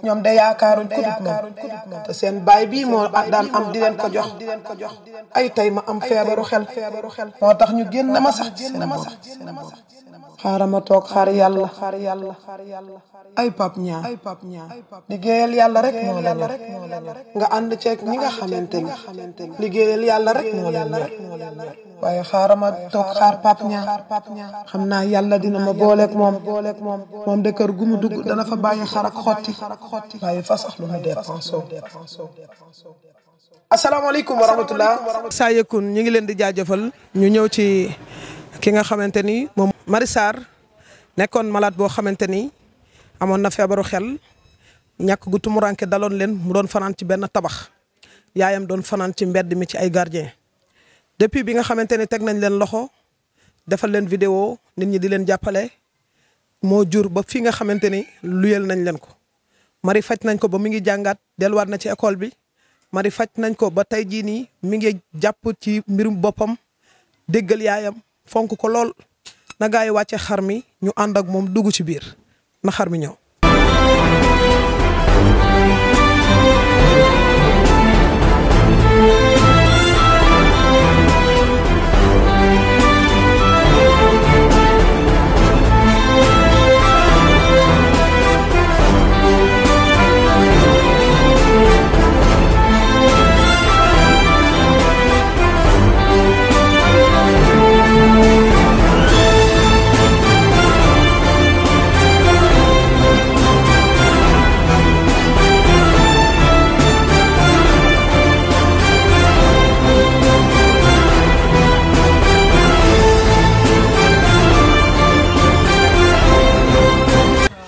ñoom de yaakaaruñ ku dut moom te seen baay bii moo daan am di leen ko jox ay tey ma am feebaru xel moo tax ñu génn ma sax ci seen bopp xaaral ma toog xaar yàlla ay pap ñaa liggéeyal yàlla rek moo la ñor nga ànd ceeg ñi nga xamante ni liggéeyal yàlla rek moo leen ñor waaye xaaral ma toog xaar pap ñaa xam naa yàlla dina ma booleeg moom de kër gu mu dugg dana fa bàyyi xar ak xotti waaye fa sax lu mu dépensé. asalaamaaleykum wa rahmatullah. saa yëkkun ñu ngi leen di jaajëfal ñu ñëw ci ki nga xamante ni moom Marie Sarr nekkoon malade boo xamante ni amoon na feebaru xel ñàkk gu tumuranke daloon leen mu doon fanaan ci benn tabax yaayam doon fanaan ci mbedd mi ci ay gardien depuis bi nga xamante ni teg nañ leen loxo defal leen vidéo nit ñi di leen jàppale moo jur ba fi nga xamante ni luyel nañ leen ko Marie faj nañ ko ba mi ngi jàngaat delluwaat na ci école bi Marie faj nañ ko ba tey jii nii mi ngi jàpp ci mbirum boppam déggal yaayam fonk ko lool na gaa yi wàcce xar mi ñu ànd ak moom dugg ci biir na xar mi ñëw.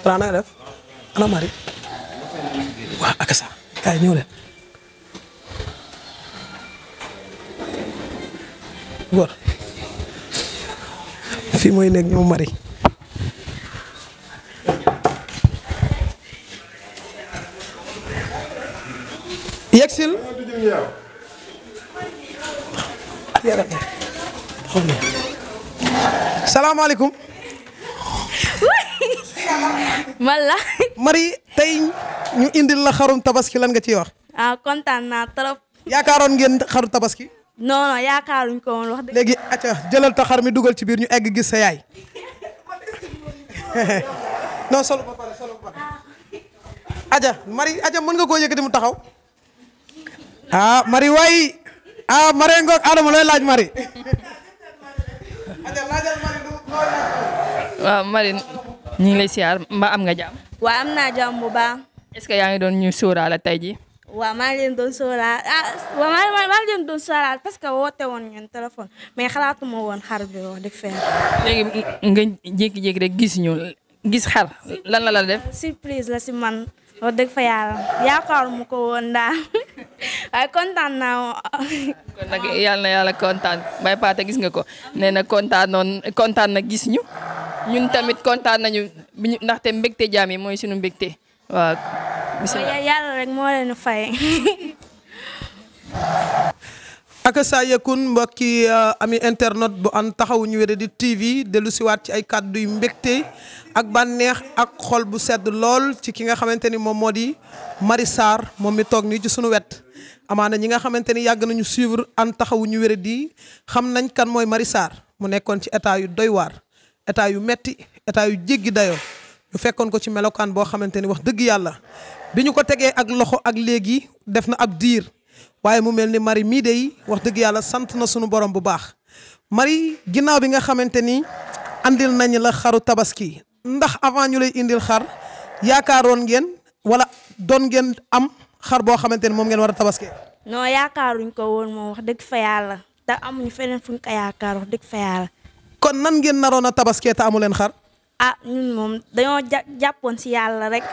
na nga def ana Marie waa akasa kaay ñëw leen góor fii mooy nekk ñoom Marie yegsil salaamaaleykum man la. Marie tey ñu indil la xarum tabaski lan nga ciy wax. kontaan naa trop. yaakaaroon ngeen xaru tabaski. non yaakaaruñ ko woon wax dëgg. léegi acca jëlal ta xar mi dugal ci biir ñu egg gis sa yaay. non solo ba pare solo ba pare. aja Marie aja mën nga koo yëkkati mu taxaw. Marie waay Marie ngoog Adama looy laaj Marie. aja laajal Marie looy laaj. waaw Marie ñu ngi lay siyaar mbaa am nga jàmm. waaw am naa jàmm bu baax. est-ce que yaa ngi doon ñu sóoraale tey jii. waaw maa ngi leen doon sóoraal waaw maa ngi leen doon sóoraal parce que woote woon ngeen téléphone mais xalaatuma woon xar bi wax dëgg fa léegi nga jékki-jékki rek gis xar lan la def. surprise la si man wax dëgg fa yàlla yaakaaruma ko woon daal waaye kontaan naa. kon nag yàlla na yàlla kontaan Baye Pathé gis nga ko nee na kontaan na gis ñu ñun tamit kontaan nañu ndaxte mbégte jaam yi mooy suñu mbégte waaw. yàlla rek moo leen fay. ak saa yëkkun mbokki ami internet bu an taxawu ñu Wéradi TV dellu siwaat ci ay kàddu yu mbégte ak bànneex ak xol bu sedd lool ci ki nga xamante ni moom moo di Marie Sarr moom mi toog nii ci sunu wet amaana ñi nga xamante ni yàgg nañu suivre an taxawu ñu Wéradi xam nañ kan mooy Marie Sarr mu nekkoon ci état yu doy waar état yu metti état yu jéggi dayoo ñu fekkoon ko ci melokaan boo xamante ni wax dëgg yàlla bi ñu ko tegee ak loxo ak léegi def na ab diir waaye mu mel ni Marie mii de wax dëgg yàlla sant na sunu borom bu baax Marie ginnaaw bi nga xamante ni andil nañ la xaru tabaski ndax avant ñu lay indil xar yaakaaroon ngeen wala doon ngeen am xar boo xamante ni moom ngeen war a tabaski. non yaakaaruñ ko woon moom wax dëgg fa yàlla te amuñu feneen fuñ ko yaakaar wax dëgg fa yàlla. kon nan ngeen naroon a tabaskee te amu leen xar. ñun moom dañoo jàppoon si yàlla rek.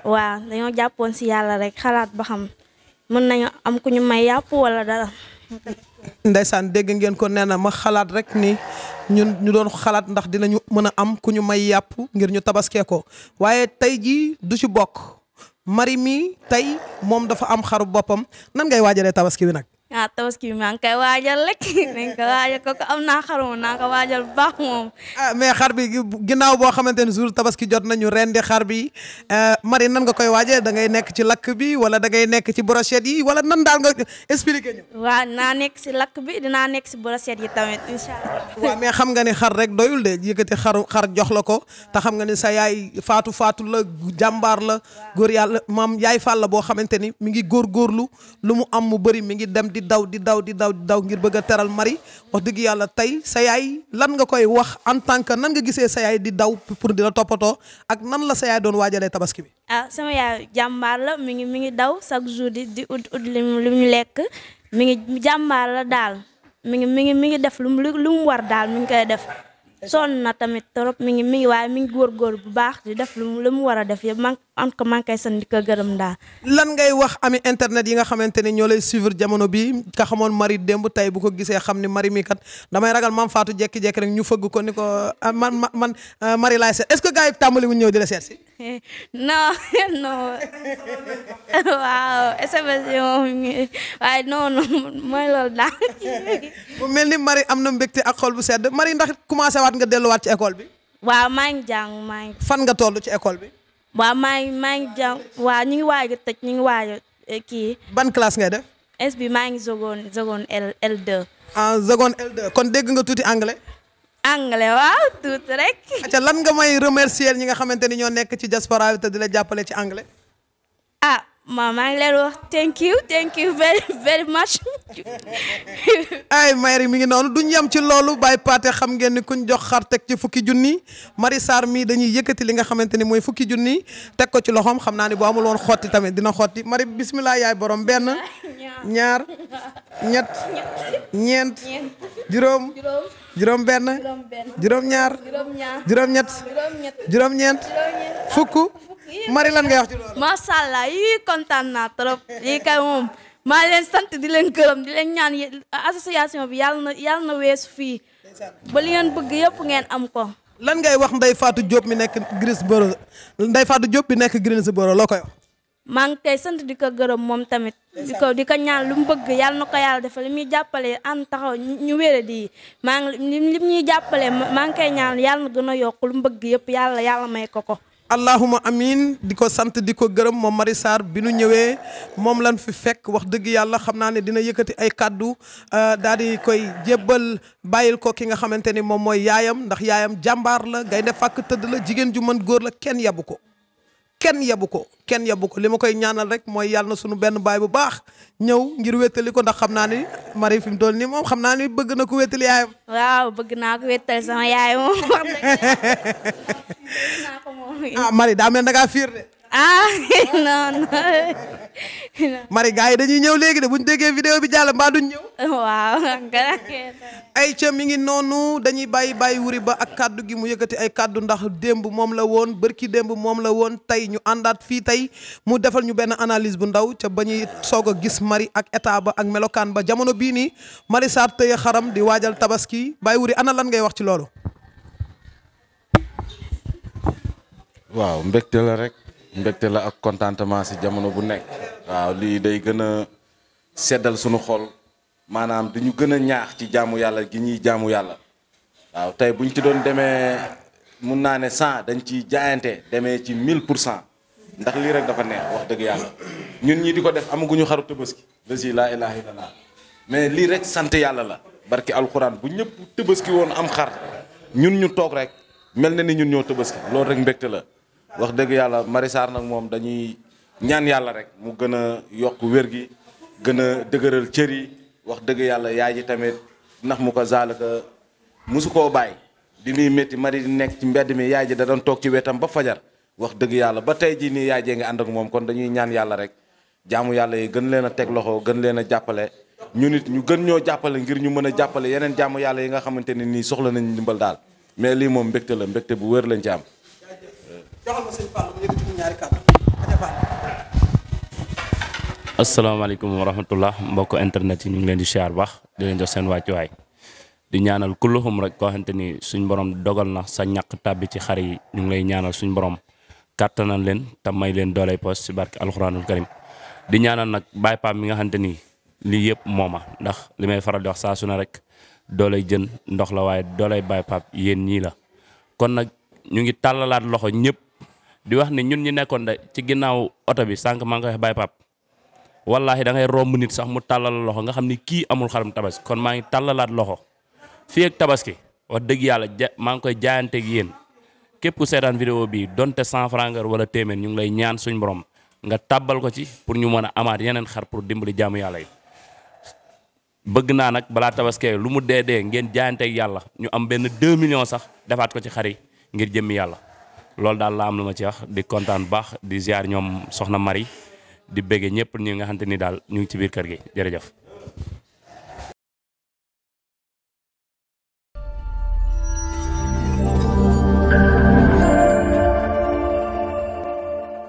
waaw dañoo jàppoon si yàlla rek xalaat ba xam mën nañu am ku ñu may yàpp wala dara. Ndeysaan dégg ngeen ko nee na ma xalaat rek ni ñu doon xalaat ndax dinañu mën a am ku ñu may yàpp ngir ñu tabaskee ko waaye tey jii du ci bokk Marie mi tey moom dafa am xaru boppam nan ngay waajalee tabaski bi nag. tabaski bi maa ngi koy waajal rek nañ ko waajal ko am naa xar moom naa ko waajal bu baax moom. mais xar bi ginnaaw boo xamante ne jour tabaski jot nañu rendi xar bi Marie nan nga koy waajee da ngay nekk ci lakk bi wala da ngay nekk ci brochette yi wala nan daal nga expliqué ñu. waaw dinaa nekk si lakk bi dinaa nekk si brochette yi tamit incha allah. waaw mais xam nga ni xar rek doyul de yëkkati xar jox la ko te xam nga ni sa yaay faatu la jàmbaar la góor yàlla maam yaay Fall la boo xamante ni mi ngi góorgóorlu lu mu am mu bëri mi ngi dem di daw ngir bëgg a teral Marie wax dëgg yàlla tey sa yaay lan nga koy wax en tant que nan nga gisee sa yaay di daw pour di la toppatoo ak nan la sa yaay doon waajalee tabaski bi. sama yaay jàmbaar la mi ngi daw chaque jour di ut li mu lekk mi ngi jàmbaar la daal mi ngi def lu mu war daal mi ngi koy def. sonn na tamit trop mi ngi waaye mi ngi góorgóor bu baax di def lu mu war a def yëpp man ko man koy sant di ko gërëm daal. lan ngay wax ami internet yi nga xamante ne ñoo lay suivre jamono bi ka xamoon Marie démb tey bu ko gisee xam ni Marie mi kat damay ragal maam Fatou jékki-jékki rek ñu fëgg ko ni ko man Marie laay seet est-ce que gars yi tàmbali wu ñëw di la seet si. non waaw SMS waaye non mooy loolu daal. mu mel ni Marie am na mbégte ak xol bu sedd Marie ndax commencé waat nga delluwaat ci école bi. waaw maa ngi jàng fan nga toll ci école bi. waaw maa ngi jàng waaw ñu ngi waaj a tëj ñu ngi waaj a kii. ban classe ngay def. bi maa ngi seconde L2. seconde L2 kon dégg nga tuuti anglais. anglais waaw tuuti rek. acca lan nga may remercier ñi nga xamante ni ñoo nekk ci diaspora bi te di la jàppale ci anglais. maa ngi leen wax thank you very very much. ay Marie mi ngi noonu duñ yem ci loolu Baye Pathé xam ngeen ni kuñ jox xar teg ci fukki junni Marie Sarr mii dañuy yëkkati li nga xamante ni mooy fukki junni teg ko ci loxoom xam naa ni bu amul woon xotti tamit dina xotti Marie bismillah yaay borom benn ñaar ñett ñeent juróom benn juróom ñaar juróom ñett juróom ñeent fukk Marie lan ngay wax ci loolu. macha allah kontaan naa trop lii kay moom maa leen sant di leen gërëm di leen ñaan association bi yàlla na weesu fii ba li ngeen bëgg yëpp ngeen am ko. lan ngay wax Ndeye Fatou Diop mi nekk Greensboro Ndeye Fatou Diop bi nekk Greensboro loo koy wax. maa ngi koy sant di ko gërëm moom tamit di ko ñaan lu mu bëgg yàlla na ko yàlla defal li muy jàppale an taxaw ñu wéere di maa ngi li ñuy jàppale maa ngi koy ñaan yàlla na gën a yokk lu mu bëgg yëpp yàlla may ko. allahuma amin di ko sant di ko gërëm moom Marie Sarr bi nu ñëwee moom lan fi fekk wax dëgg yàlla xam naa ne dina yëkkati ay kàddu daal di koy jébbal bàyyil ko ki nga xamante ni moom mooy yaayam ndax yaayam jàmbaar la gaynde fàkk tëdd la jigéen ju mën góor la kenn yabu ko li ma koy ñaanal rek mooy yàlla na sunu benn baay bu baax ñëw ngir wéttali ko ndax xam naa ni Marie fi mu toll nii moom xam naa ni bëgg na ko wéttali yaayam. waaw bëgg naa ko wéttali sama yaay moom. Marie daa mel da ngaa fiir de. non. Marie gars yi dañuy ñëw léegi de buñ déggee vidéo bi jàll mbaa duñ ñëw. waaw. ay ca mi ngi noonu dañuy bàyyi wuri ba ak kaddu gi mu yëkkati ay kaddu ndax démb moom la woon bërki démb moom la woon tey ñu àndaat fii tey mu defal ñu benn analyse bu ndaw ca ba ñuy soog a gis Marie ak état ba ak melokaan ba jamono bii nii Marie Sarr tëye xaram di waajal tabaski bàyyi wuri ana lan ngay wax ci loolu. waaw mbégte la rek mbégte la ak contentement si jamono bu nekk waaw lii day gën a seddal sunu xol maanaam dañu gën a ñaax ci jaamu yàlla gi ñuy jaamu yàlla waaw tey buñ ci doon demee mun naa ne 100 dañ ci jaayante demee ci 1000% ndax lii rek dafa neex wax dëgg yàlla ñun ñi di ko def amaguñu xaru tëbaski lasi laa ilaha illallah mais lii rek sant yàlla la barki alxuraan bu ñëpp tëbaski woon am xar ñun ñu toog rek mel na ni ñun ñoo tëbaski loolu rek mbégte la wax dëgg yàlla Marie Sarr nag moom dañuy ñaan yàlla rek mu gën a yokk wér gi gën a dëgëral cër yi wax dëgg yàlla yaay ji tamit ndax mu ko zaalaka musu koo bàyyi bi muy métti Marie di nekk ci mbedd mi yaay ji da doon toog ci wetam ba fajar wax dëgg yàlla ba tey jii nii yaay jee nga ànd ak moom kon dañuy ñaan yàlla rek jaamu yàlla yi gën leen a teg loxo gën leen a jàppale ñu nit ñu gën ñoo jàppale ngir ñu mën a jàppale yeneen jaamu yàlla yi nga xamante ne nii soxla nañ ndimbal daal mais lii moom mbégte la mbégte bu wér lañ ci am. joxal ma sëñ Fall mu yëkkati ñaari kàddu. asalaamaaleykum wa rahmatullah mbokk internet yi ñu ngi leen di siyaar baax di leen jox seen wàccuwaay di ñaanal kulluxum rek koo xamante ni suñ borom dogal na sa ñàkk tàbbi ci xar yi ñu ngi lay ñaanal suñ borom kàttanal leen te may leen dooley poos si barke alxuraanul karim di ñaanal nag Baye Pape mi nga xamante ni lii yëpp mooma ndax li may faral di wax saa su ne rek doolay jën ndox la waaye doolay Baye Pape yéen ñii la kon nag ñu ngi tàllalaat loxo ñëpp di wax ni ñun ñi nekkoon de ci ginnaaw oto bi sànq maa ngi koy wax Baye Pape wallaahi da ngay romb nit sax mu tàllal loxo nga xam ni kii amul xarum tabaski kon maa ngi tàllalaat loxo fii ak tabaski wax dëgg yàlla maa ngi koy jaayanteeg yéen képp ku seetaan vidéo bi donte 100 francs wala téeméer ñu ngi lay ñaan suñ borom nga tàbbal ko ci pour ñu mën a amaat yeneen xar pour dimbali jaamu yàlla yi bëgg naa nag balaa tabaskee lu mu dee ngeen jaayanteeg yàlla ñu am benn 2 millions sax defaat ko ci xar yi ngir jëmmi yàlla loolu daal la am lu ma ci wax di kontaan bu baax di ziar ñoom soxna Marie di béggee ñëpp ñi nga xamante ni daal ñu ngi ci biir kër gi jërëjëf